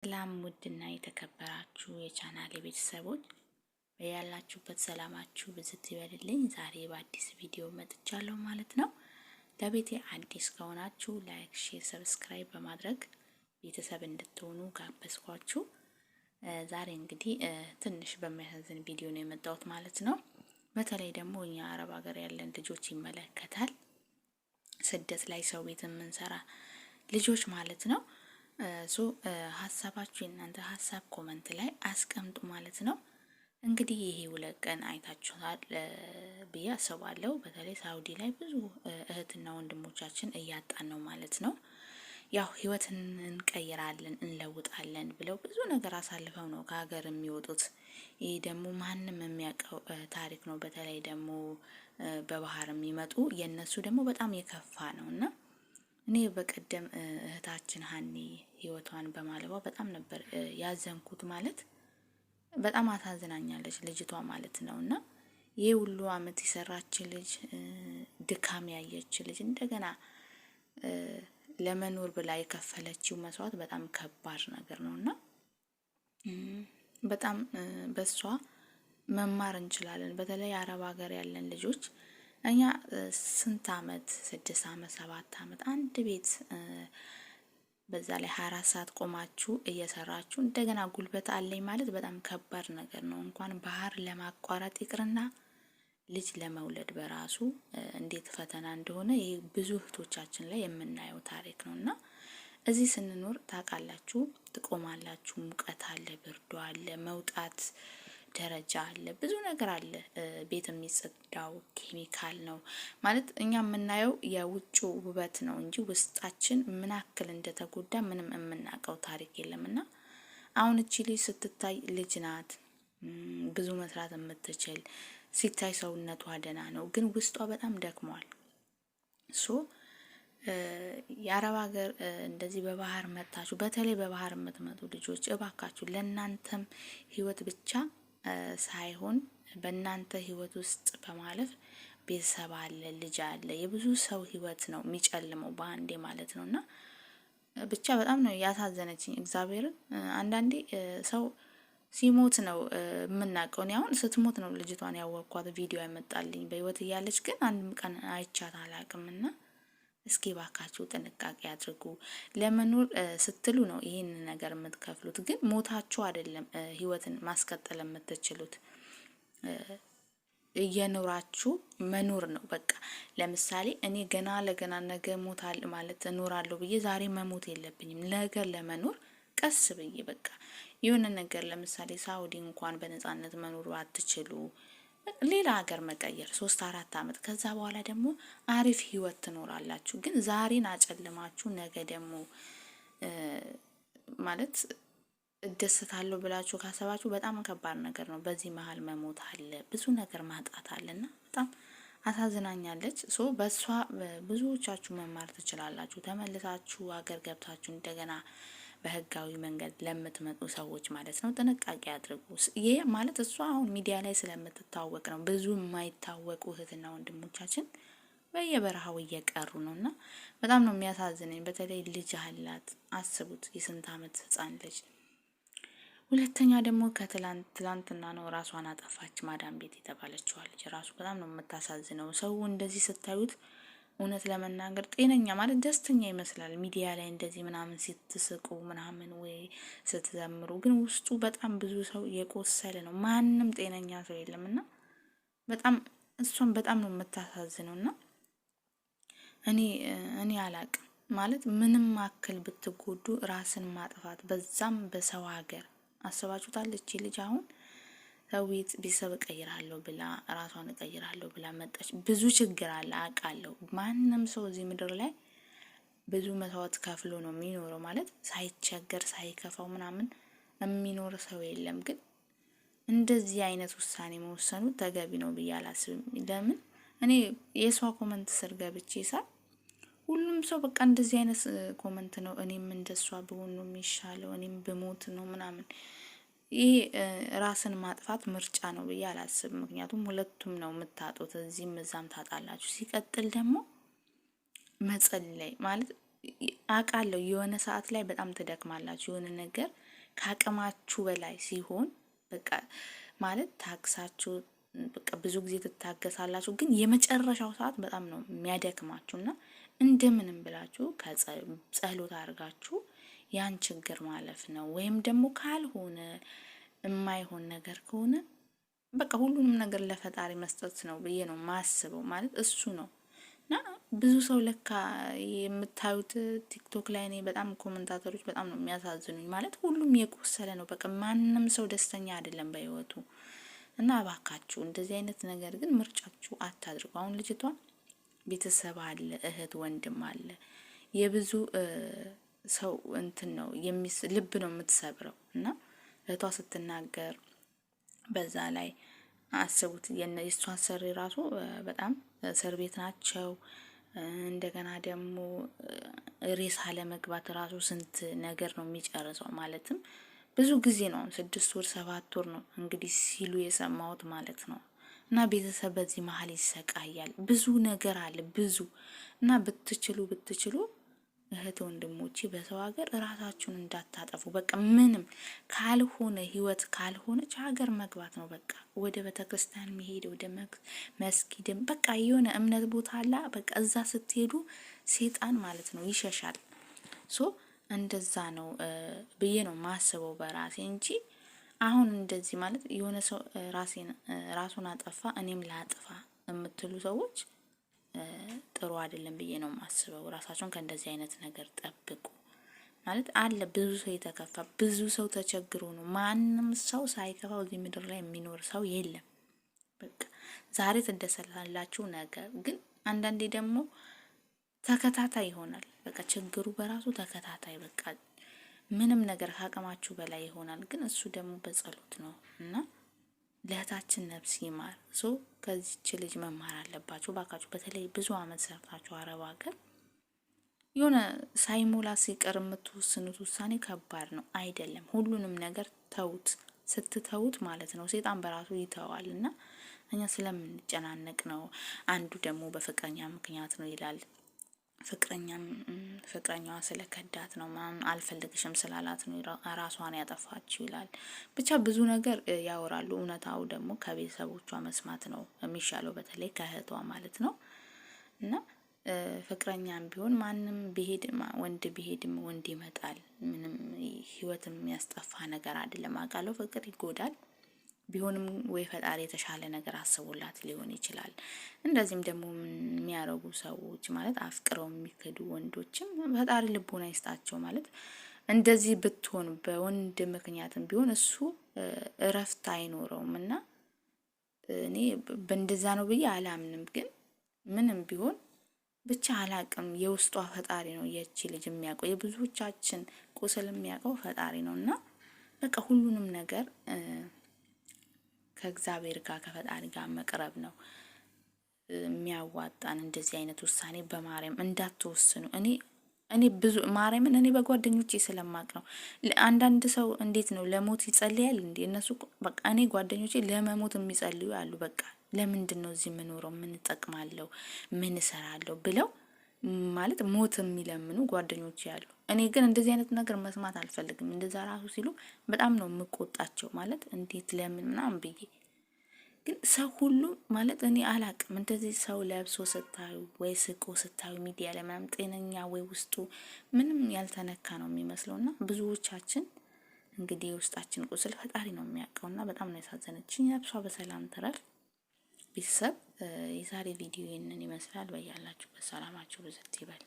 ሰላም ውድና የተከበራችሁ የቻናሌ ቤተሰቦች፣ በያላችሁበት ሰላማችሁ ብዝት ይበልልኝ። ዛሬ በአዲስ ቪዲዮ መጥቻለሁ ማለት ነው። ለቤቴ አዲስ ከሆናችሁ like፣ share፣ subscribe በማድረግ ቤተሰብ እንድትሆኑ ጋበዝኳችሁ። ዛሬ እንግዲህ ትንሽ በሚያሳዝን ቪዲዮ ነው የመጣሁት ማለት ነው። በተለይ ደግሞ እኛ አረብ ሀገር ያለን ልጆች ይመለከታል። ስደት ላይ ሰው ቤት የምንሰራ ልጆች ማለት ነው። So ሀሳባችሁ፣ የእናንተ ሀሳብ comment ላይ አስቀምጡ ማለት ነው። እንግዲህ ይሄ 2 ቀን አይታችኋል ብዬ አስባለሁ። በተለይ ሳውዲ ላይ ብዙ እህትና ወንድሞቻችን እያጣን ነው ማለት ነው። ያው ህይወትን እንቀይራለን፣ እንለውጣለን ብለው ብዙ ነገር አሳልፈው ነው ከሀገር የሚወጡት። ይህ ደግሞ ማንም የሚያውቀው ታሪክ ነው። በተለይ ደግሞ በባህር የሚመጡ የእነሱ ደግሞ በጣም የከፋ ነው። እና እኔ በቀደም እህታችን ሀኒ ህይወቷን በማለፏ በጣም ነበር ያዘንኩት። ማለት በጣም አሳዝናኛለች ልጅቷ ማለት ነው። እና ይህ ሁሉ አመት የሰራች ልጅ፣ ድካም ያየች ልጅ፣ እንደገና ለመኖር ብላ የከፈለችው መስዋዕት በጣም ከባድ ነገር ነው። እና በጣም በሷ መማር እንችላለን። በተለይ አረብ ሀገር ያለን ልጆች እኛ ስንት አመት፣ 6 አመት፣ 7 አመት አንድ ቤት፣ በዛ ላይ 24 ሰዓት ቆማችሁ እየሰራችሁ እንደገና ጉልበት አለኝ ማለት በጣም ከባድ ነገር ነው። እንኳን ባህር ለማቋረጥ ይቅርና ልጅ ለመውለድ በራሱ እንዴት ፈተና እንደሆነ ይህ ብዙ እህቶቻችን ላይ የምናየው ታሪክ ነው። እና እዚህ ስንኖር ታውቃላችሁ፣ ትቆማላችሁ፣ ሙቀት አለ፣ ብርዱ አለ፣ መውጣት ደረጃ አለ፣ ብዙ ነገር አለ። ቤት የሚጸዳው ኬሚካል ነው። ማለት እኛ የምናየው የውጭ ውበት ነው እንጂ ውስጣችን ምን ያክል እንደተጎዳ ምንም የምናውቀው ታሪክ የለም። እና አሁን እቺ ልጅ ስትታይ ልጅ ናት፣ ብዙ መስራት የምትችል፣ ሲታይ ሰውነቷ ደህና ነው፣ ግን ውስጧ በጣም ደክሟል። So የአረብ ሀገር እንደዚህ በባህር መጥታችሁ፣ በተለይ በባህር የምትመጡ ልጆች፣ እባካችሁ ለእናንተም ህይወት ብቻ ሳይሆን በእናንተ ህይወት ውስጥ በማለፍ ቤተሰብ አለ፣ ልጅ አለ። የብዙ ሰው ህይወት ነው የሚጨልመው በአንዴ ማለት ነው። እና ብቻ በጣም ነው ያሳዘነችኝ እግዚአብሔርን። አንዳንዴ ሰው ሲሞት ነው የምናውቀው። እኔ አሁን ስትሞት ነው ልጅቷን ያወቅኳት፣ ቪዲዮ ያመጣልኝ። በህይወት እያለች ግን አንድም ቀን አይቻት አላቅም። እና እስኪ ባካችሁ ጥንቃቄ አድርጉ። ለመኖር ስትሉ ነው ይህን ነገር የምትከፍሉት፣ ግን ሞታችሁ አይደለም ህይወትን ማስቀጠል የምትችሉት። እየኖራችሁ መኖር ነው በቃ። ለምሳሌ እኔ ገና ለገና ነገ ሞታል ማለት እኖራለሁ ብዬ ዛሬ መሞት የለብኝም። ነገ ለመኖር ቀስ ብዬ በቃ የሆነ ነገር፣ ለምሳሌ ሳውዲ እንኳን በነጻነት መኖር አትችሉ፣ ሌላ ሀገር መቀየር 3-4 አመት፣ ከዛ በኋላ ደግሞ አሪፍ ህይወት ትኖራላችሁ። ግን ዛሬን አጨልማችሁ ነገ ደግሞ ማለት እደሰታለሁ ብላችሁ ካሰባችሁ በጣም ከባድ ነገር ነው። በዚህ መሀል መሞት አለ፣ ብዙ ነገር ማጣት አለና በጣም አሳዝናኛለች። So በእሷ ብዙዎቻችሁ መማር ትችላላችሁ። ተመልሳችሁ ሀገር ገብታችሁ እንደገና በህጋዊ መንገድ ለምትመጡ ሰዎች ማለት ነው ጥንቃቄ አድርጉ። ይሄ ማለት እሷ አሁን ሚዲያ ላይ ስለምትታወቅ ነው። ብዙ የማይታወቁ እህትና ወንድሞቻችን በየበረሃው እየቀሩ ነው እና በጣም ነው የሚያሳዝነኝ። በተለይ ልጅ አላት፣ አስቡት፣ የስንት አመት ህጻን ልጅ። ሁለተኛ ደግሞ ከትላንት ትላንትና ነው ራሷን አጠፋች ማዳም ቤት የተባለችዋ ልጅ ራሱ በጣም ነው የምታሳዝነው። ሰው እንደዚህ ስታዩት እውነት ለመናገር ጤነኛ ማለት ደስተኛ ይመስላል። ሚዲያ ላይ እንደዚህ ምናምን ስትስቁ ምናምን ወይ ስትዘምሩ፣ ግን ውስጡ በጣም ብዙ ሰው የቆሰለ ነው። ማንም ጤነኛ ሰው የለም። እና በጣም እሷን በጣም ነው የምታሳዝነው። እና እኔ አላቅም፣ ማለት ምንም አክል ብትጎዱ ራስን ማጥፋት፣ በዛም በሰው ሀገር አስባችሁታል? እቺ ልጅ አሁን ሰዊት ቤተሰብ እቀይራለሁ ብላ፣ ራሷን እቀይራለሁ ብላ መጣች። ብዙ ችግር አለ አውቃለሁ። ማንም ሰው እዚህ ምድር ላይ ብዙ መስዋዕት ከፍሎ ነው የሚኖረው። ማለት ሳይቸገር ሳይከፋው ምናምን የሚኖር ሰው የለም። ግን እንደዚህ አይነት ውሳኔ መወሰኑ ተገቢ ነው ብዬ አላስብም። ለምን እኔ የሷ comment ስር ገብቼ ሳይ ሁሉም ሰው በቃ እንደዚህ አይነት comment ነው። እኔም እንደሷ ብሆን ነው የሚሻለው፣ እኔም ብሞት ነው ምናምን። ይሄ ራስን ማጥፋት ምርጫ ነው ብዬ አላስብም። ምክንያቱም ሁለቱም ነው የምታጡት፣ እዚህም እዛም ታጣላችሁ። ሲቀጥል ደግሞ መጸለይ ማለት አውቃለሁ የሆነ ሰዓት ላይ በጣም ትደክማላችሁ። የሆነ ነገር ከአቅማችሁ በላይ ሲሆን በቃ ማለት ታክሳችሁ በቃ ብዙ ጊዜ ትታገሳላችሁ፣ ግን የመጨረሻው ሰዓት በጣም ነው የሚያደክማችሁ እና እንደምንም ብላችሁ ከጸሎት አድርጋችሁ ያን ችግር ማለፍ ነው። ወይም ደግሞ ካልሆነ የማይሆን ነገር ከሆነ በቃ ሁሉንም ነገር ለፈጣሪ መስጠት ነው ብዬ ነው ማስበው። ማለት እሱ ነው እና ብዙ ሰው ለካ የምታዩት ቲክቶክ ላይ እኔ በጣም commentator ኦች በጣም ነው የሚያሳዝኑኝ። ማለት ሁሉም የቆሰለ ነው። በቃ ማንም ሰው ደስተኛ አይደለም በህይወቱ። እና እባካችሁ እንደዚህ አይነት ነገር ግን ምርጫችሁ አታድርጉ። አሁን ልጅቷ ቤተሰብ አለ፣ እህት ወንድም አለ። የብዙ ሰው እንትን ነው ልብ ነው የምትሰብረው። እና እህቷ ስትናገር በዛ ላይ አስቡት የእሷ ሰሪ ራሱ በጣም እስር ቤት ናቸው። እንደገና ደግሞ ሬሳ ለመግባት ራሱ ስንት ነገር ነው የሚጨርሰው። ማለትም ብዙ ጊዜ ነው፣ 6 ወር 7 ወር ነው እንግዲህ ሲሉ የሰማሁት ማለት ነው። እና ቤተሰብ በዚህ መሀል ይሰቃያል። ብዙ ነገር አለ ብዙ እና ብትችሉ ብትችሉ እህት ወንድሞቼ በሰው ሀገር እራሳችሁን እንዳታጠፉ። በቃ ምንም ካልሆነ ህይወት ካልሆነች ሀገር መግባት ነው። በቃ ወደ ቤተ ክርስቲያን መሄድ፣ ወደ መስጊድም በቃ የሆነ እምነት ቦታ አላ በቃ እዛ ስትሄዱ ሴጣን ማለት ነው ይሸሻል። so እንደዛ ነው ብዬ ነው ማስበው በራሴ እንጂ አሁን እንደዚህ ማለት የሆነ ሰው ራሴን ራሱን አጠፋ እኔም ላጥፋ የምትሉ ሰዎች ጥሩ አይደለም ብዬ ነው የማስበው። ራሳቸውን ከእንደዚህ አይነት ነገር ጠብቁ። ማለት አለ ብዙ ሰው የተከፋ ብዙ ሰው ተቸግሮ ነው። ማንም ሰው ሳይከፋው እዚህ ምድር ላይ የሚኖር ሰው የለም። በቃ ዛሬ ትደሰታላችሁ፣ ነገ ግን አንዳንዴ ደግሞ ተከታታይ ይሆናል። በቃ ችግሩ በራሱ ተከታታይ በቃ ምንም ነገር ከአቅማችሁ በላይ ይሆናል። ግን እሱ ደግሞ በጸሎት ነው እና ለእህታችን ነፍስ ይማር። so ከዚች ልጅ መማር አለባችሁ ባካችሁ። በተለይ ብዙ አመት ሰርታችሁ አረብ ሀገር የሆነ ሳይሞላ ሲቀር የምትወስኑት ውሳኔ ከባድ ነው አይደለም። ሁሉንም ነገር ተውት። ስትተውት ማለት ነው ሴጣን በራሱ ይተዋል። እና እኛ ስለምንጨናነቅ ነው። አንዱ ደግሞ በፍቅረኛ ምክንያት ነው ይላል። ፍቅረኛም ፍቅረኛዋ ስለከዳት ነው ምናምን አልፈልግሽም ስላላት ነው ራሷን ያጠፋችው ይላል። ብቻ ብዙ ነገር ያወራሉ። እውነታው ደግሞ ከቤተሰቦቿ መስማት ነው የሚሻለው፣ በተለይ ከእህቷ ማለት ነው። እና ፍቅረኛም ቢሆን ማንም ቢሄድ ወንድ ቢሄድም ወንድ ይመጣል። ምንም ህይወት የሚያስጠፋ ነገር አይደለም። አውቃለሁ ፍቅር ይጎዳል። ቢሆንም ወይ ፈጣሪ የተሻለ ነገር አስቦላት ሊሆን ይችላል። እንደዚህም ደግሞ የሚያረጉ ሰዎች ማለት አፍቅረው የሚክዱ ወንዶችም ፈጣሪ ልቦና ይስጣቸው። ማለት እንደዚህ ብትሆን በወንድ ምክንያትም ቢሆን እሱ እረፍት አይኖረውም እና እኔ በእንደዛ ነው ብዬ አላምንም። ግን ምንም ቢሆን ብቻ አላቅም። የውስጧ ፈጣሪ ነው የቺ ልጅ የሚያውቀው፣ የብዙዎቻችን ቁስል የሚያውቀው ፈጣሪ ነው እና በቃ ሁሉንም ነገር ከእግዚአብሔር ጋር ከፈጣሪ ጋር መቅረብ ነው የሚያዋጣን። እንደዚህ አይነት ውሳኔ በማርያም እንዳትወስኑ። እኔ ብዙ ማርያምን እኔ በጓደኞቼ ስለማቅ ነው። አንዳንድ ሰው እንዴት ነው ለሞት ይጸልያል እንዴ? እነሱ በቃ እኔ ጓደኞቼ ለመሞት የሚጸልዩ አሉ። በቃ ለምንድን ነው እዚህ የምኖረው? ምን እጠቅማለሁ? ምን እሰራለሁ? ብለው ማለት ሞት የሚለምኑ ጓደኞች ያሉ። እኔ ግን እንደዚህ አይነት ነገር መስማት አልፈልግም። እንደዛ ራሱ ሲሉ በጣም ነው የምቆጣቸው። ማለት እንዴት ለምን ምናምን ብዬ ግን ሰው ሁሉ ማለት እኔ አላቅም። እንደዚህ ሰው ለብሶ ስታዩ ወይ ስቆ ስታዩ ሚዲያ ላይ ምናምን ጤነኛ ወይ ውስጡ ምንም ያልተነካ ነው የሚመስለው እና ብዙዎቻችን እንግዲህ የውስጣችን ቁስል ፈጣሪ ነው የሚያውቀው እና በጣም ነው ያሳዘነችኝ። ነፍሷ በሰላም ትረፍ። ቤተሰብ የዛሬ ቪዲዮ ይህንን ይመስላል። በያላችሁበት ሰላማችሁ ብዝት ይበል።